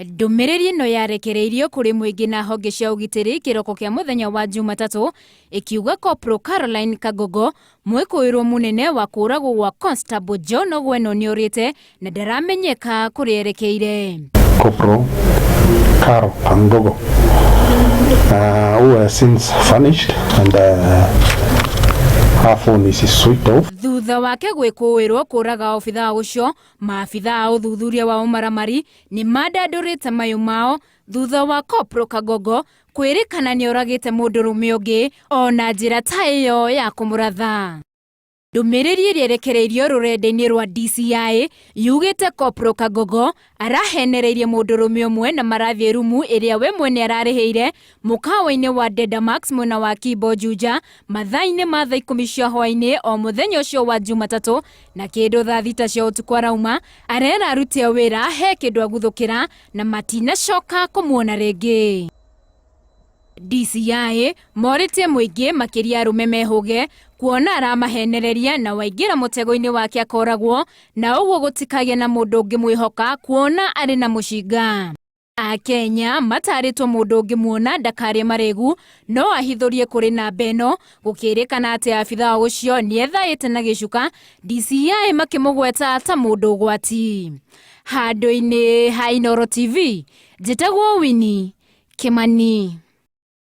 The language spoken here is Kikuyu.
Ndũmĩrĩri ĩno yarekereirio kũrĩ mũingĩ na honge cia ũgitĩri kĩroko kĩa mũthenya wa Jumatatũ ĩkiuga Corporal Caroline Kangogo mwĩkũĩrwo mũnene wa kũũragwo gwa Constable John Ogweno nĩorĩte na ndaramenyeka kũrĩa erekeire. Corporal Caro Kangogo, who has since vanished and her phone is switched off. Thutha wake gwĩkũĩrwo kũraga obithaa ũcio, maabithaa a ũthuthuria wa ũmaramari nĩ mandandũrĩte mayũ mao thutha wa Corporal Kangogo kwĩrĩkana nĩoragĩte mũndũrũme ũngĩ o na njĩra ta ĩyo ya kũmũratha. Ndũmĩrĩri ĩrĩa ĩrekereirio rũrenda-inĩ rwa DCI yugĩte Corporal Kangogo arahenereirie mũndũrũme ũmwe na marathiĩ rumu ĩrĩa we mwene ararĩhĩire mũkawa-inĩ wa Dedamax mwena wa Kimbo Juja mathaa-inĩ ma thaa 10 cia hwaĩ-inĩ o mũthenya ũcio wa Jumatatũ na kĩndũ thaa 6 cia ũtukũ arauma arera aruti a wĩra he kĩndũ aguthũkĩra na matinacoka kũmuona rĩngĩ. DCI morĩtie mũingĩ makĩria arũme mehũge kuona aramahenereria na waingĩra mũtego-inĩ wake akoragwo na ũguo gũtikagĩa na mũndũ ũngĩmwĩhoka kuona arĩ na mũcinga. Akenya matarĩtwo mũndũ ũngĩmuona ndakarĩe marĩgu no ahithũrie kũrĩ namba ĩno gũkĩrĩkana atĩ abithaa ũcio nĩethaĩte na gĩcuka DCI makĩmũgweta ta mũndũ ũgwati. Handũ-inĩ ha Inooro TV, njĩtagwo Winnie Kimani.